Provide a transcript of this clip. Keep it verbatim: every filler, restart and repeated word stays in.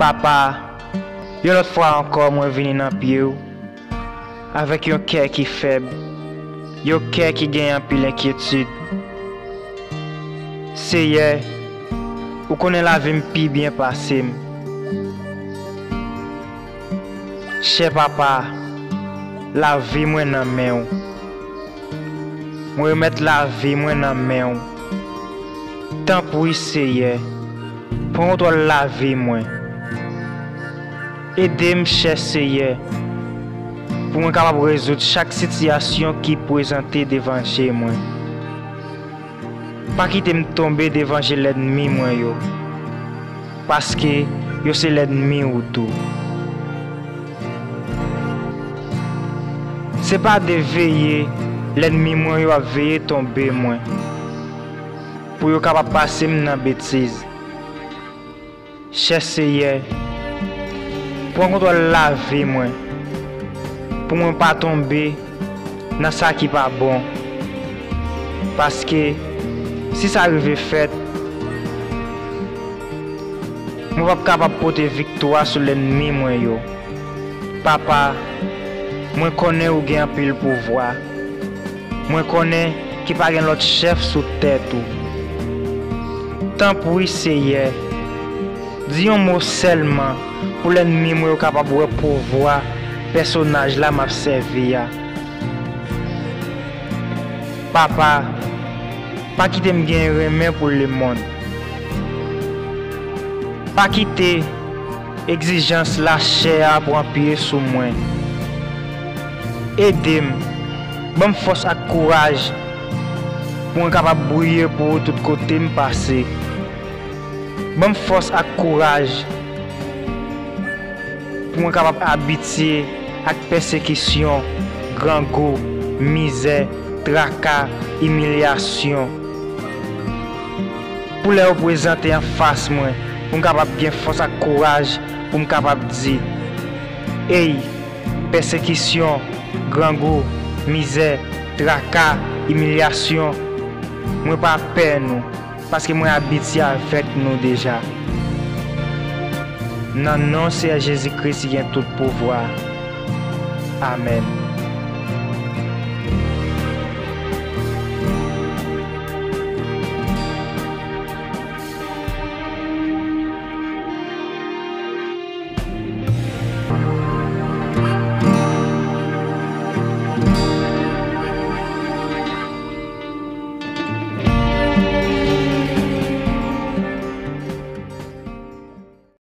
Papa, yon lòt fwa ankò mwen vini nan pye w avèk yon kè ki fèb, yon kè ki gen anpil enkyetid. Seyè, ou konnen lavi m pi byen pase m. Chè Papa, lavi mwen nan men w. Mwen remèt lavi mwen nan men w. Tanpri, Seyè, pran kontwòl lavi mwen. Ede m, chè Seyè, pou mwen kapab rezoud chak sitiyasyon ki prezante devan je mwen. Pa kite m tonbe devan je lènmi mwen yo, paske yo se lènmi ou tou. Se pa de veye lènmi mwen yo ap veye tonbe mwen, pou yo kapab pase m nan betiz. Chè Seyè, pran kontwòl lavi mwen, pou mwen pa tonbe nan sa ki pa bon. Paske, si sa rive fèt, mwen p ap kapab pote viktwa sou lènmi mwen yo. Papa, mwen konnen ou gen anpil pouvwa. Mwen konnen ki pa gen lòt chèf sou tèt ou. Tanpri, Seyè, di yon mo sèlman pou lènmi mwen yo kapab wè pouvwa pèsonaj la m ap sèvi a. Papa, pa kite m gen renmen pou lemonn. Pa kite egzijans lachè a pran pye sou mwen. Ede m, ban m fòs ak kouraj pou mwen kapab briye pou ou tout kote m pase. Ban m fòs ak kouraj pou mwen kapab abitye ak pèsekisyon, grangou, mizè, traka, imilyasyon. Pou lè yo prezante anfas mwen, pou m kapab gen fòs ak kouraj pou m kapab di, ey, pèsekisyon, grangou, mizè, traka, imilyasyon, mwen pa pè nou, paske mwen abitye avèk nou deja. Nan non Seyè Jezi Kris ki gen tout pouvwa. Amèn.